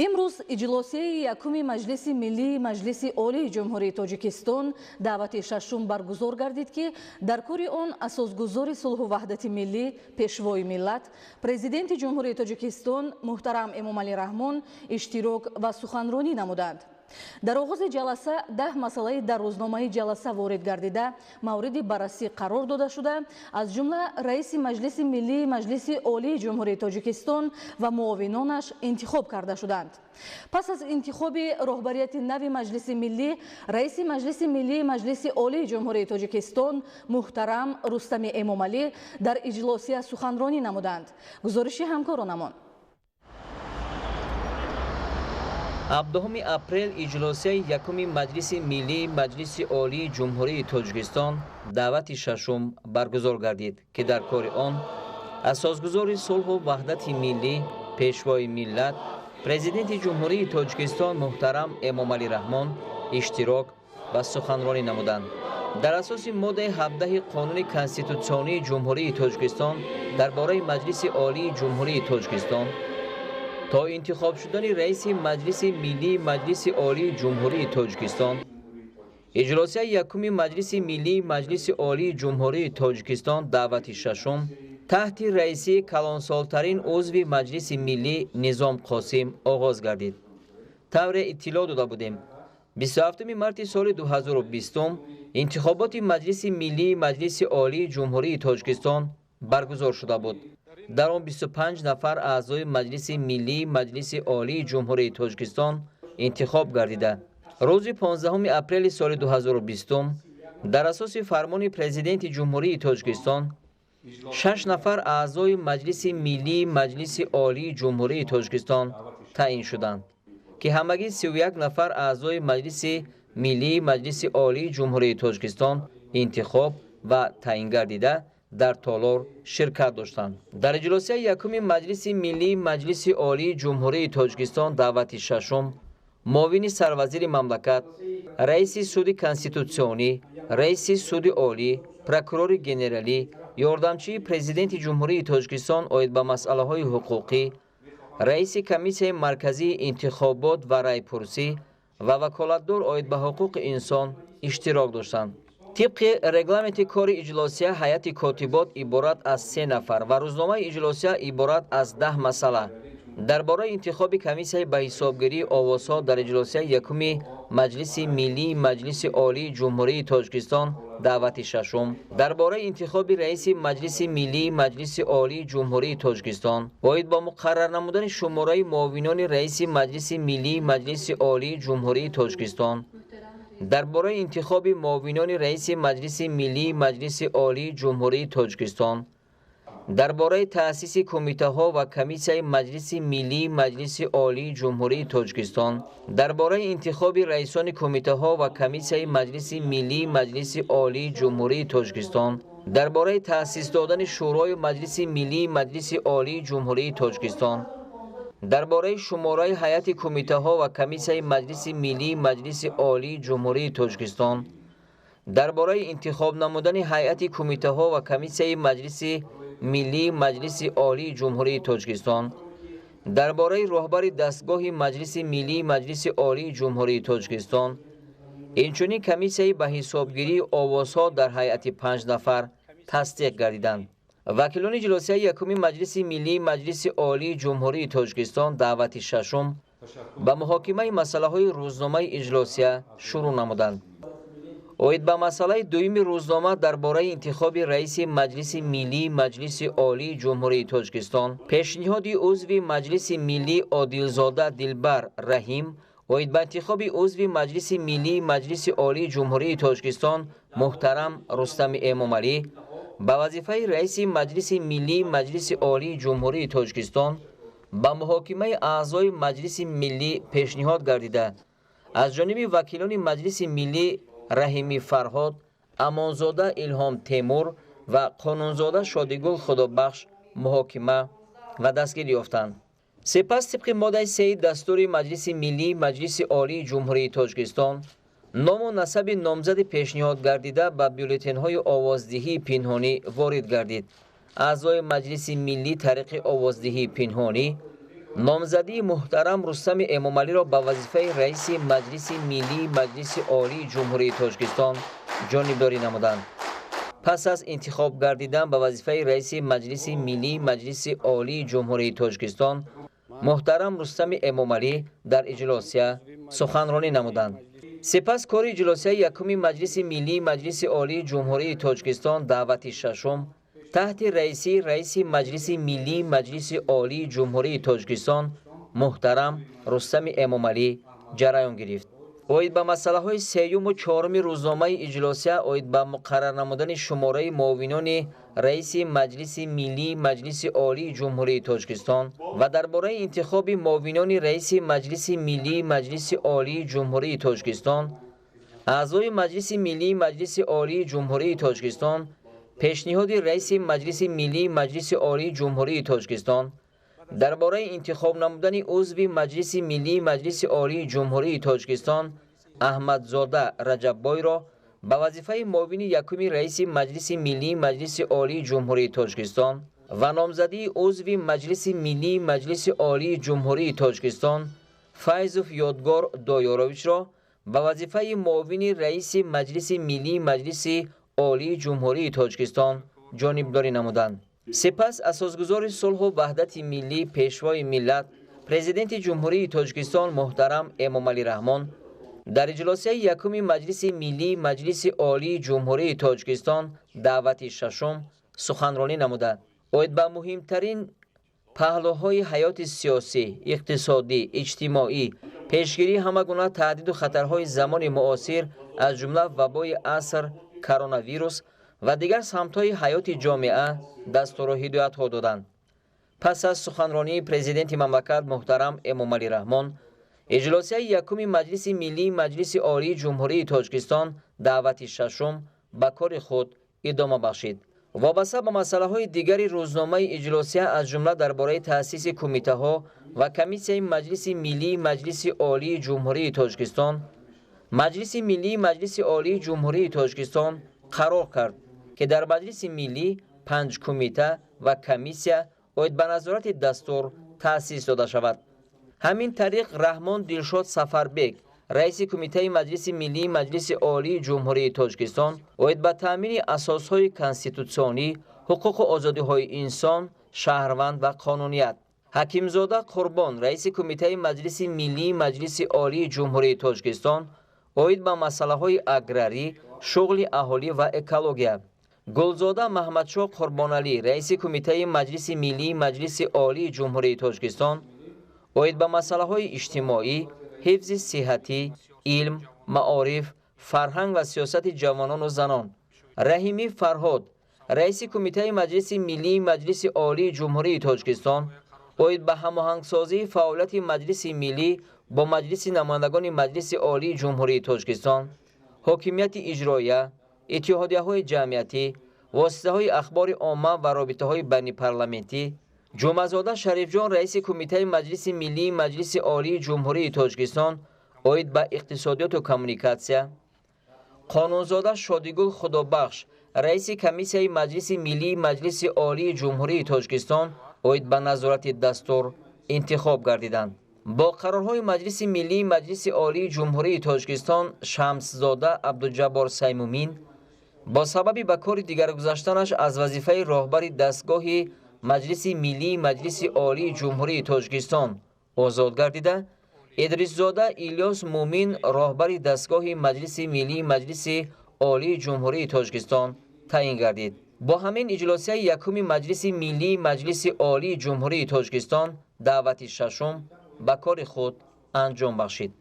Имрӯз иҷлосияи якуми Маҷлиси Миллии Маҷлиси Олии Ҷумҳурии Тоҷикистон даъвати шашум баргузор гардид, ки дар кори он асосгузори сулҳу ваҳдати миллӣ, Пешвои миллат, Президенти Ҷумҳурии Тоҷикистон муҳтарам Эмомалӣ Раҳмон иштирок ва суханронӣ намуданд. Дар оғози ҷаласа 10 масъалаи дар рӯзномаи ҷаласа ворид гардида мавриди баррасӣ қарор дода шуда, аз ҷумла раиси Маҷлиси Миллии Маҷлиси Олии Ҷумҳурии Тоҷикистон ва муовинонаш интихоб карда шуданд. Пас аз интихоби роҳбарияти нави Маҷлиси Миллӣ, раиси Маҷлиси Миллии Маҷлиси Олии Ҷумҳурии Тоҷикистон муҳтарам Рустами Эмомалӣ дар иҷлосия суханронӣ намуданд. Гузориши ҳамкоронамон. 17 апрел иҷлосияи якуми Маҷлиси Миллии Маҷлиси Олии Ҷумҳурии Тоҷикистон даъвати шашум баргузор гардид, ки дар кори он асосгузори сулҳу ваҳдати миллӣ, Пешвои миллат, Президенти Ҷумҳурии Тоҷикистон муҳтарам Эмомалӣ Раҳмон иштирок ва суханронӣ намуданд. Дар асоси моддаи 17 Қонуни Конститутсионии Ҷумҳурии Тоҷикистон дар бораи Маҷлиси Олии Ҷумҳурии Тоҷикистон то интихоб шудани раиси Маҷлиси Миллии Маҷлиси Олии Ҷумҳурии Тоҷикистон, иҷлосияи якуми Маҷлиси Миллии Маҷлиси Олии Ҷумҳурии Тоҷикистон даъвати шашум таҳти раисии калонсолтарин узви Маҷлиси Миллӣ Низом Қосим оғоз гардид. Тавре иттилоъ дода будем, 27 марти соли 2020 интихоботи Маҷлиси Миллии Маҷлиси Олии Ҷумҳурии Тоҷикистон баргузор шуда буд. Дар он 25 нафар аъзои Маҷлиси Миллии Маҷлиси Олии Ҷумҳурии Тоҷикистон интихоб гардида. Рӯзи 15 апрели соли 2020 дар асоси фармони Президенти Ҷумҳурии Тоҷикистон 6 нафар аъзои Маҷлиси Миллии Маҷлиси Олии Ҷумҳурии Тоҷикистон таъин шуданд, ки ҳамагӣ 31 нафар аъзои Маҷлиси Миллии Маҷлиси Олии Ҷумҳурии Тоҷикистон интихоб ва таъин гардида дар толор ширкат доштанд. Дар иҷлосияи якуми Маҷлиси Миллии Маҷлиси Олии Ҷумҳурии Тоҷикистон даъвати шашум муовини сарвазири мамлакат, раиси Суди Конститутсионӣ, раиси Суди Олӣ, прокурори генералӣ, ёрдамчии Президенти Ҷумҳурии Тоҷикистон оид ба масъалаҳои ҳуқуқӣ, раиси Комиссияи марказии интихобот ва райпурсӣ ва ваколатдор оид ба ҳуқуқи инсон иштирок доштанд. Тибқи регламенти кори иҷлосия ҳайати котибот иборат аз 3 нафар ва рӯзномаи иҷлосия иборат аз 10 масъала дар бораи интихоби комиссияи ба ҳисобгирии овозҳо дар иҷлосияи якуми Маҷлиси Миллии Маҷлиси Олии Ҷумҳурии Тоҷикистон даъвати шашум, дар бораи интихоби раиси Маҷлиси Миллии Маҷлиси Олии Ҷумҳурии Тоҷикистон, оид ба муқаррар намудани шумораи муовинони раиси Маҷлиси Миллии Маҷлиси Олии Ҷумҳурии Тоҷикистон, дар бораи интихоби муовинони раиси Маҷлиси Миллии Маҷлиси Олии Ҷумҳурии Тоҷикистон, дар бораи таъсиси кумитаҳо ва комиссияи Маҷлиси Миллии Маҷлиси Олии Ҷумҳурии Тоҷикистон, дар бораи интихоби раисони кумитаҳо ва комиссияи Маҷлиси Миллии Маҷлиси Олии Ҷумҳурии Тоҷикистон, дар бораи таъсис додани Шӯрои Маҷлиси Миллии Маҷлиси Олии Ҷумҳурии Тоҷикистон, дар бораи шумораи ҳайати кумитаҳо ва комиссияи Маҷлиси Миллии Маҷлиси Олии Ҷумҳурии Тоҷикистон, дар бораи интихоб намудани ҳайати кумитаҳо ва комиссияи Маҷлиси Миллии Маҷлиси Олии Ҷумҳурии Тоҷикистон, дар бораи роҳбари дастгоҳи Маҷлиси Миллии Маҷлиси Олии Ҷумҳурии Тоҷикистон, инчунин комиссияи ба ҳисобгирии овозҳо дар ҳайати 5 нафар тасдиқ гардиданд. Вакилони иҷлосияи якуми Маҷлиси Миллии Маҷлиси Олии Ҷумҳурии Тоҷикистон даъвати шашум ба муҳокимаи масъалаҳои рӯзномаи иҷлосия шурӯъ намуданд. Оид ба масъалаи дуюми рӯзнома дар бораи интихоби раиси Маҷлиси Миллии Маҷлиси Олии Ҷумҳурии Тоҷикистон, пешниҳоди узви Маҷлиси Миллӣ Одилзода Дилбар Раҳим оид ба интихоби узви Маҷлиси Миллии Маҷлиси Олии Ҷумҳурии Тоҷикистон муҳтарам Рустами Эмомалӣ ба вазифаи раиси Маҷлиси Миллии Маҷлиси Олии Ҷумҳурии Тоҷикистон ба муҳокимаи аъзои Маҷлиси Миллӣ пешниҳод гардида, аз ҷониби вакилони Маҷлиси Миллӣ Раҳими Фарҳод, Амонзода Илҳом Темур ва Қонунзода Шодигул Худобахш муҳокима ва дастгирӣ ёфтанд. Сипас тибқи моддаи 3 дастури Маҷлиси Миллии Маҷлиси Олии Ҷумҳурии Тоҷикистон ному насаби номзади пешниҳод гардида ба бюллетенҳои овоздиҳии пинҳонӣ ворид гардид. Аъзои Маҷлиси Миллӣ тариқи овоздиҳии пинҳонӣ Номзадии муҳтарам Рустами Эмомалиро ба вазифаи раиси Маҷлиси Миллии Маҷлиси Олии Ҷумҳурии Тоҷикистон ҷонибдорӣ намуданд. Пас аз интихоб гардидан ба вазифаи раиси Маҷлиси Миллии Маҷлиси Олии Ҷумҳурии Тоҷикистон муҳтарам Рустами Эмомалӣ дар иҷлосия суханронӣ намуданд. Сипас кори иҷлосияи якуми Маҷлиси Миллии Маҷлиси Олии Ҷумҳурии Тоҷикистон даъвати шашум таҳти раисии раиси Маҷлиси Миллии Маҷлиси Олии Ҷумҳурии Тоҷикистон муҳтарам Рустами Эмомалӣ ҷараён гирифт. Оид ба масъалаҳои сеюму чоруми рӯзномаи иҷлосия оид ба муқаррар намудани шумораи муовинони раиси Маҷлиси Миллии Маҷлиси Олии Ҷумҳурии Тоҷикистон ва дар бораи интихоби муовинони раиси Маҷлиси Миллии Маҷлиси Олии Ҷумҳурии Тоҷикистон аъзои Маҷлиси Миллии Маҷлиси Олии Ҷумҳурии Тоҷикистон пешниҳоди раиси Маҷлиси Миллии Маҷлиси Олии Ҷумҳурии Тоҷикистон дар бораи интихоб намудани узви Маҷлиси Миллии Маҷлиси Олии Ҷумҳурии Тоҷикистон Аҳмадзода Раҷаббойро ба вазифаи муовини якуми раиси Маҷлиси Миллии Маҷлиси Олии Ҷумҳурии Тоҷикистон ва номзадии узви Маҷлиси Миллии Маҷлиси Олии Ҷумҳурии Тоҷикистон Файзов Ёдгор Доёровичро ба вазифаи муовини раиси Маҷлиси Миллии Маҷлиси Олии Ҷумҳурии Тоҷикистон ҷонибдорӣ намуданд. Сипас асосгузори сулҳу ваҳдати миллӣ, Пешвои миллат, Президенти Ҷумҳурии Тоҷикистон муҳтарам Эмомалӣ Раҳмон дар иҷлосияи якуми Маҷлиси Миллии Маҷлиси Олии Ҷумҳурии Тоҷикистон даъвати шашум суханронӣ намуда, оид ба муҳимтарин паҳлӯҳои ҳаёти сиёсӣ, иқтисодӣ, иҷтимоӣ, пешгирии ҳама гуна таҳдиду хатарҳои замони муосир, аз ҷумла вабои аср, коронавирус ва дигар самтҳои ҳаёти ҷомеа дастуру ҳидоятҳо доданд. Пас аз суханронии Президенти мамлакат муҳтарам Эмомалӣ Раҳмон иҷлосияи якуми Маҷлиси Миллии Маҷлиси Олии Ҷумҳурии Тоҷикистон даъвати шашум ба кори худ идома бахшид. Вобаста ба масъалаҳои дигари рӯзномаи иҷлосия, аз ҷумла дар бораи таъсиси кумитаҳо ва комиссияи Маҷлиси Миллии Маҷлиси Олии Ҷумҳурии Тоҷикистон, Маҷлиси Миллии Маҷлиси Олии Ҷумҳурии Тоҷикистон қарор кард, ки дар Маҷлиси Миллӣ 5 кумита ва комиссия оид ба назорати дастур таъсис дода шавад. Ҳамин тариқ Раҳмон Дилшод Сафарбек, раиси Кумитаи Маҷлиси Миллии Маҷлиси Олии Ҷумҳурии Тоҷикистон оид ба таъмини асосҳои конститутсионӣ, ҳуқуқу озодиҳои инсон, шаҳрванд ва қонуният, Ҳакимзода Қурбон, раиси Кумитаи Маҷлиси Миллии Маҷлиси Олии Ҷумҳурии Тоҷикистон оид ба масъалаҳои аграрӣ, шуғли аҳолӣ ва экология, Гулзода Маҳмадшоҳ Қурбоналӣ, раиси Кумитаи Маҷлиси Миллии Маҷлиси Олии Ҷумҳурии Тоҷикистон оид ба масъалаҳои иҷтимоӣ, ҳифзи сиҳатӣ, илм, маориф, фарҳанг ва сиёсати ҷавонону занон, Раҳимӣ Фарҳод, раиси Кумитаи Маҷлиси Миллии Маҷлиси Олии Ҷумҳурии Тоҷикистон оид ба ҳамоҳангсозии фаъолияти Маҷлиси Миллӣ бо Маҷлиси намояндагони Маҷлиси Олии Ҷумҳурии Тоҷикистон, ҳокимияти иҷроия, иттиҳодияҳои ҷамъиятӣ, воситаҳои ахбори омма ва робитаҳои байнипарламентӣ, Ҷумъазода Шарифҷон, раиси Кумитаи Маҷлиси Миллии Маҷлиси Олии Ҷумҳурии Тоҷикистон оид ба иқтисодиёту коммуникатсия, Қонунзода Шодигул Худобахш, раиси Комиссияи Маҷлиси Миллии Маҷлиси Олии Ҷумҳурии Тоҷикистон оид ба назорати дастур интихоб гардиданд. Бо қарорҳои Маҷлиси Миллии Маҷлиси Олии Ҷумҳурии Тоҷикистон Шамсзода Абдуҷаббор Саймумин бо сабаби ба кори дигар гузаштанаш аз вазифаи роҳбари дастгоҳи Маҷлиси Миллии Маҷлиси Олии Ҷумҳурии Тоҷикистон озод гардида, Идрисзода Илёс Мумин роҳбари дастгоҳи Маҷлиси Миллии Маҷлиси Олии Ҷумҳурии Тоҷикистон таъин гардид. Бо ҳамин иҷлосияи якуми Маҷлиси Миллии Маҷлиси Олии Ҷумҳурии Тоҷикистон даъвати шашум ба кори худ анҷом бахшид.